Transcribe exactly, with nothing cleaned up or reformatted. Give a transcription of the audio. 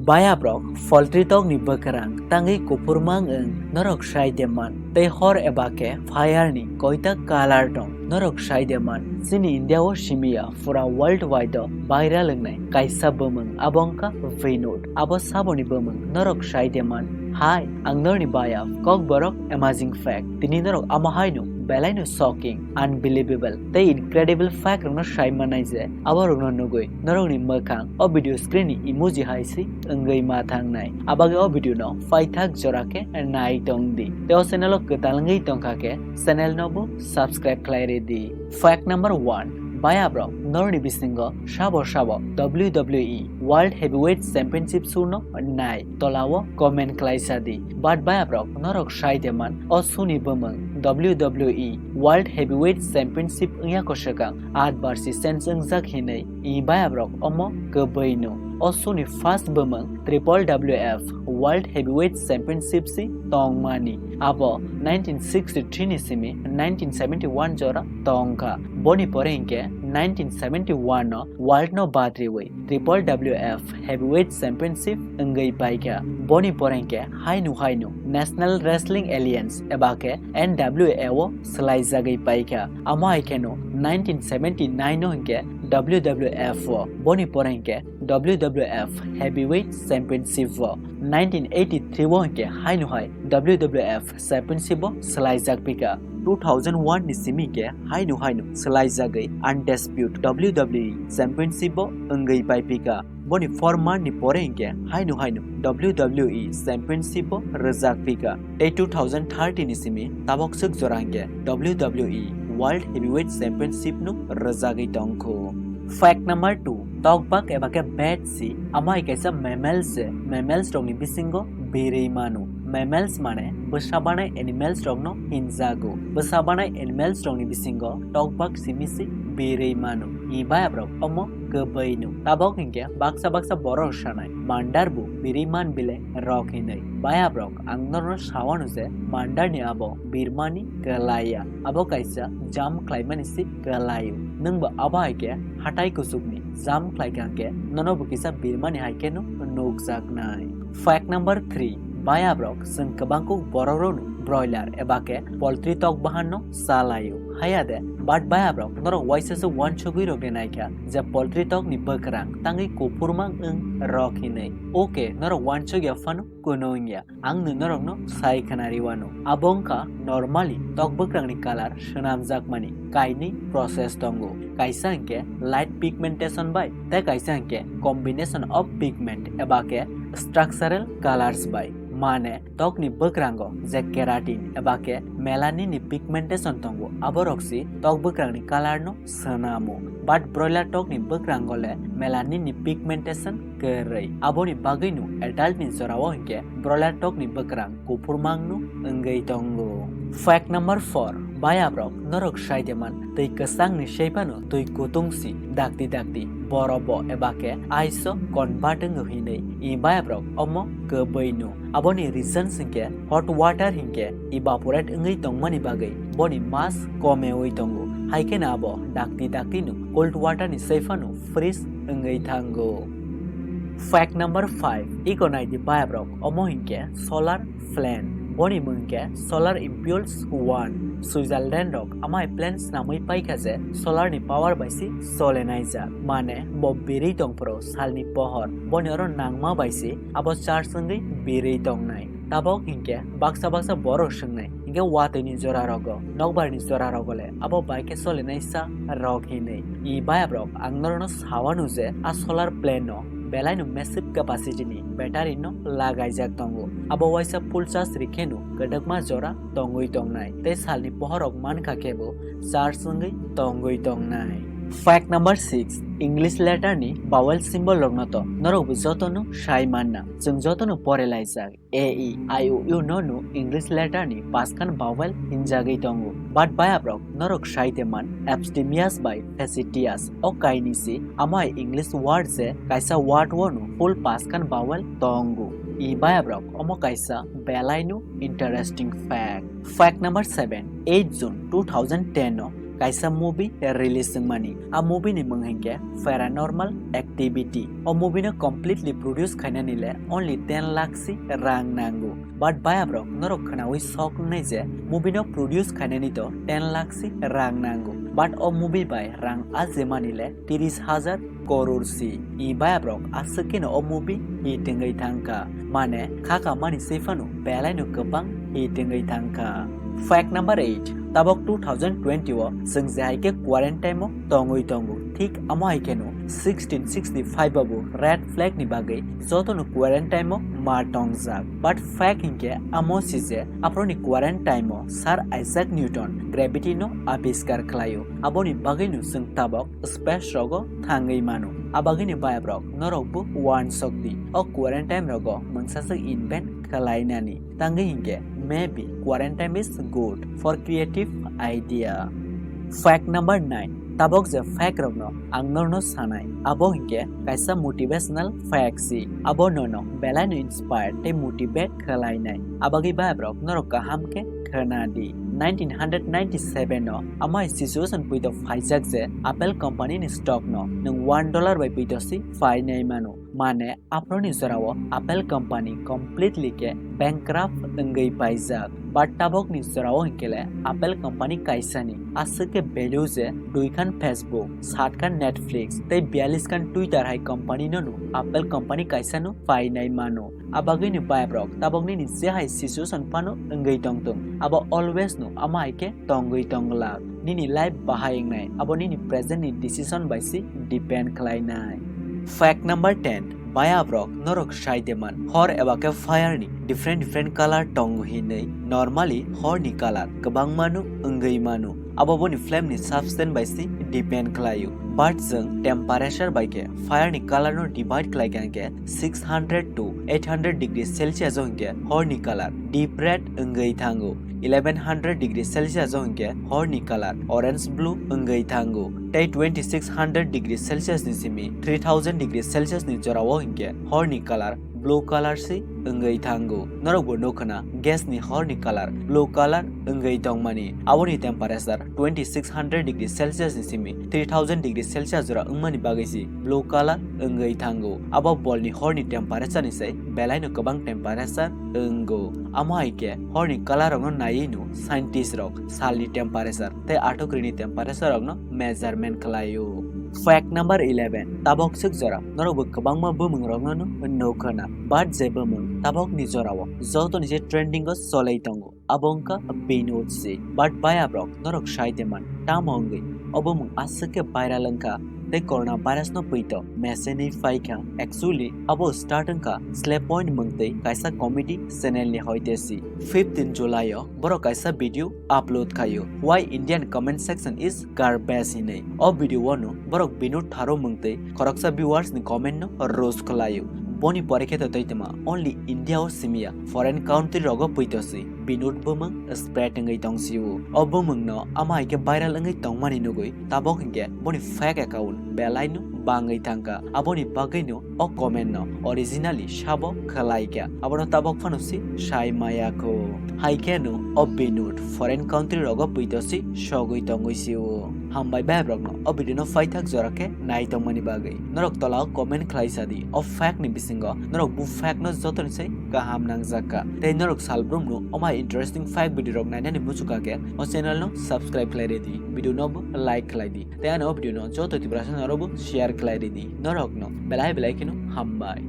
Bayabrok, poultry tokni bwkrang tangwi kuphur mang wng norok sai de man, tei hor eba khe fire ni koita color tong norok sai de man. Chini India o simiya, pura world wide o viral wngnai kaisa bwmwng, abo wngkha Venus. Abo saboni bwmwng norok sai de man. Hai, ang norni bayap, Kokborok amazing fact. Tini norok amo haino belaino shocking, unbelievable tei incredible fact rokno sai manai je, aborokno nugwi norokni mwkhang o video screen ni emoji hai se wngwi ma thangnai. Abagwi o video no paithak jora khe nai tong di. Tei o channel o kwtal wngwi tongkha khe channel no bo subscribe khlai rw di. Fact number one, bayabrok norni bisingo sabo sabo W W E World Heavyweight Championship show no nai, tola o comment khlai sa di. But bayabrok norok sai de man, o show ni bwmwng W W E World Heavyweight Championship wngya ko swkang, at barsi change wngjak hinwi. I bayabrok omo kwbwi no. O show ni first bwmwng Triple W F World Heavyweight Championship si tongmani. Abo nineteen sixty-three ni simi nineteen seventy-one jora tongkha. Boni pore hinkhe nineteen seventy-one no world no badriwi Triple W F Heavyweight Championship wngwi paikha. Boni pore hinkhe haino haino National Wrestling Alliance eba khe N W A o swlaijagwi paikha. Amo hai kheno nineteen seventy-nine no hinkhe W W F o, boni pore hinkhe W W F Heavyweight Championship o, nineteen eighty-three o hinkhe haino hai W W F Championship o swlaijak pika. Two thousand one ni simi hinkhe haino haino swlaijagwi Undisputed W W E Championship o wngwi pai pika. Boni four month ni pore hinkhe haino haino W W E Championship o rwjak pika. Tei two thousand thirty ni simi tabok swk jora hinkhe W W E World Heavyweight Championship no rwjagwi tongkho. Fact number two, tokbak eba khe bat si, amo hai kaisa mammals se, mammals rokni bisingo birwi mano. Mammals mane bwsa banai animals rokno hinjago. Bwsa banai animals rokni bisingo tokbak simi si birwi mano. I bayabrok omo kwbwi no. Tabok hinkhe baksa baksa borok sanai, mandar bo birwi man bile rok hinwi. Bayabrok, ang norno sawano je mandar ni abo birmani kwlaiya. Abo kaisa jump khlaimani si kwlaio. Nwng bo abo hai khe hatai kuchukni jump khlai kha hinkhe nono bo kisa birmani hai kheno nukjaknai. Fact number three, bayabrok, chwng kwbangkuk borokrokno broiler eba khe poultry tok bahanno chalaio. Haya de, but bayabrok, norok waisa se wansugwi rokni naikha je poultry tokni bwkrang tangwi kuphur mang wng rok hinwi. Okay, norok wansuk ya phano kuno wngya. Ang nw norokno sai khwnari wano. Abo wngkha normally tok bwkrangni color swnamjakmani kainwi process tongo. Kaisa hinkhe light pigmentation bai tei kaisa hinkhe combination of pigment eba khe structural colors bai. Mane tokni bwkrango je keratin eba khe melanin ni pigmentation tongo, aborok si tok bwkrangni color no swnamo. But broiler tokni bwkrango le melanin ni pigmentation kwrwi. Aboni bagwino adult ni jorao hinkhe broiler tokni bwkrang kuphur mangno wngwi tongo. Fact number four, bayabrok, norok sai de man, twi kwchangni sei phano twi kutung si dakti dakti borobo eba khe ice o convert wngo hinwi. I bayabrok omo kwbwi no. Aboni reason hinkhe hot water hinkhe evaporate wngwi tongmani bagwi boni mass komewi tongo. Hai kheno abo dakti dakti no cold water ni sei phano freeze wngwi thango. Fact number five, iko nai di bayabrok, omo hinkhe solar plant. Boni mung khe solar impulse one. Switzerland rok amai plant snamwi paikha je solar ni power bai si solenai jak. Mane bo birwi tongphuru salni pohor boni oro nangma bai si abo charge wngwi birwi tongnai. Tabok hinkhe baksa baksa borok swngnai, hinkhe watwi ni jora rogo, nokbar ni jora rogo le abo bai khe solinai sa rok hinwi. I bayabrok, ang norokno sawano je a solar plant no belai no massive capacity ni battery no lagaijak tongo. Abo waisa full charge rikhe no kwdwkma jora tongwi tongnai, tei salni pohorok mankha khe bo charge wngwi tongwi tongnai. Fact number six, English letter ni vowel symbol rokno to norok bo joto no sai manna, chwng joto no pore laijak. A, E, I, O, U no no English letter ni paskhan vowel hinjagwi tongo. But bayabrok, norok sai de man abstemious bai facetious. O kaini si, amai English word je kaisa word o no full paskhan vowel tongo. I bayabrok, omo kaisa belai no interesting fact. Fact number seven, eight June two thousand ten o kaisa movie release wngmani. A movie ni mung hinkhe Paranormal Activity. O movie no completely produce khainani le only ten lakh si rang nango. But baya brok, norok khwnawi sok wngnai je movie no produce khainani to ten lakh si rang nango. But o movie bai rang ajemani le tiris hajar koror si. I baya brok aswk kheno o movie hit wngwi thangkha. Mane khaka mani se phano belai no kwbang hit wngwi thangkha. Fact number eight. Tabok two thousand twenty o chwng je hai khe quarantine o tongwi tongo, thik amo hai kheno sixteen sixty-five o bo red flag ni bagwi jotono quarantine o ma tongjak. But fact hinkhe amo si je aphoroni quarantine o Sir Isaac Newton gravity no abiskar khlaio. Aboni bagwino chwng tabok space rogo thangwi mano. Abagwini bayabrok norokbo uansok di, o quarantine rogo mungsaswk invent khlainani. Tangwi hinkhe, maybe quarantine is good for creative idea. Fact number nine. Tabok je fact rokno ang norno sanai, abo hinkhe kaisa motivational fact si. Abo nono belaino inspire tei motivate khlainai. Abagwi bayabrok norok kaham khe khwna di. Nineteen hundred ninety-seven o amai situation puito phaijak je Apple company ni stock no nwng one dollar bai puito si phainai mano. Mane aphoroni jorao Apple company completely khe bankrupt wngwi paijak. But tabokni jorao hinkhe le Apple company kaisani aswk khe value je dui khan Facebook, sat khan Netflix tei biyalish khan Twitter hai company no no Apple company kaisa no painai mano. Abagwini bayabrok tabok nini je hai situation phano wngwi tongtong, abo always no ama hai khe tongwi tonglak. Nini life bahai wngnai, abo nini present ni decision bai se depend khlainai. Fact number ten. Bayabrok norok sai de man, hor eba khe fire ni different different color tongo hinwi. Normally hor ni color kwbangma no wngwi mano. Abo boni flame ni substance bai se depend khlaio. But chwng temperature bai khe fire ni color no divide khlai kha hinkhe six hundred to eight hundred degree Celsius o hinkhe hor ni color deep red wngwi thango. Eleven hundred degree Celsius o hinkhe hor ni color orange blue wngwi thango. Tei twenty six hundred degree Celsius ni simi three thousand degree Celsius ni jorao hinkhe hor ni color blue color se wngwi thango. Norok bo nukho na, gas ni hor ni color blue color wngwi tongmani. Aboni temperature twenty six hundred degree Celsius ni simi three thousand degree Celsius jora wngmani bagwi se blue color wngwi thango. Abo bol ni hor ni temperature ni sai belai no kwbang temperature wngo. Amo hai khe hor ni color rok no naiwi no scientist rok sal ni temperature tei athukri ni temperature rok no measurement khlaio. Fact number eleven. Tabok swk jora norok bo kwbangma bumung rok no nukho na, but je bumung tabok ni jora o joto ni se trending o cholai tongo, abo wngkha Binod se. But bayabrok norok sai de man, tamo wngwi o bumung aswk khe viral wngkha tei corona virus no puito machine wi phaikha. Actually abo start wngkha Slay Point mungtwi kaisa comedy channel ni hoite si. Fifteen July o borok kaisa video upload khaio, "Why Indian comment section is garbage" hinwi. O video o no borok Binod Tharo mungtwi khoroksa viewers ni comment no roast khlaio. Boni pore khe to twi tma only India o simiya, foreign country rogo puito si Binod bumung spread wngwi tong sio. O bumung no ama hai khe viral wngwi tongmani nugwi tabok hinkhe boni fake account belai no bangwi thangkha. Aboni bagwi no o comment no originally sabo khlai kha, abono tabok phano si sai maya kho. Hai khe no o Binod foreign country rogo puito si sogwi tongwi sio. Hambai bayabrok no o video no paithak jora khe nai tongmani bagwi. Norok tola o comment khlai sa di, o fake ni bisingo norok bu fake no joto ni sai kaham nangjak kha. Tei norok salbrum no o ma interesting fake video rok nainani muchukha khe o channel no subscribe khlai ridi, video no bo like khlai di. Tei ano o video no joto Tiprasa norok bo share khlai ridi. Norok no belai belai kheno hambai.